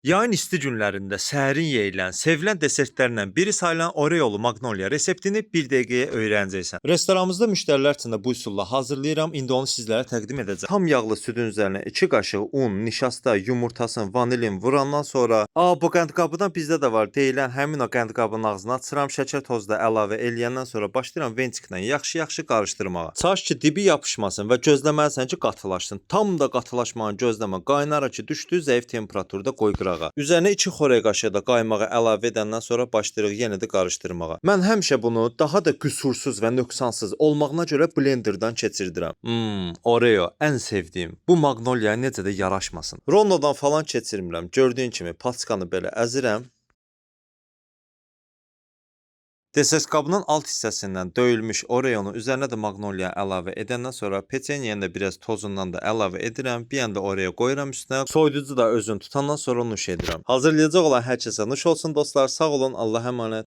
Yayın isti günlərində səhərin yeyilən, sevilən desertlərlə biri sayılan Oreolu Magnolia reseptini bir dəqiqəyə öyrənəcəksən. Restoranımızda müştərilər üçün də bu üsulla hazırlayıram. İndi onu sizlərə təqdim edəcəm. Tam yağlı südün üzərinə 2 qaşıq un, nişasta, yumurtasını, vanilin vurandan sonra, "A, bu qəndqabıdan bizdə də var" deyilən həmin o qəndqabının ağzına açıram, şəkər tozu da əlavə eləyəndən sonra başlayıram vençiklə yaxşı-yaxşı qarışdırmağa. Çalış ki, dibi yapışmasın və gözləməlisən ki, qatılaşsın. Tam da qatılaşmanı gözləmə. Qaynara ki, düşdü, zəif temperaturda qoy qırağa. Üzərinə 2 xörək qaşığı da qaymağı əlavə edəndən sonra başlayırıq yenə də qarışdırmağa. Mən həmişə bunu daha da qüsursuz və nöqsansız olmağına görə blenderdan keçirdirəm. Oreo ən sevdiyim. Bu Magnoliya necə də yaraşmasın. Rondodan falan keçirmirəm. Gördüyün kimi paçkanı belə əzirəm. Desert qabının alt hissəsindən döyülmüş Oreonu üzərinə də Magnolia əlavə edəndən sonra peçeniyəni də biraz tozundan da əlavə edirəm. Bir anda Oreo qoyuram üstünə. Soyuducu da özünü tutandan sonra nuş edirəm. Hazırlayacaq olan hər kəsə nuş olsun dostlar. Sağ olun. Allah'a əmanət.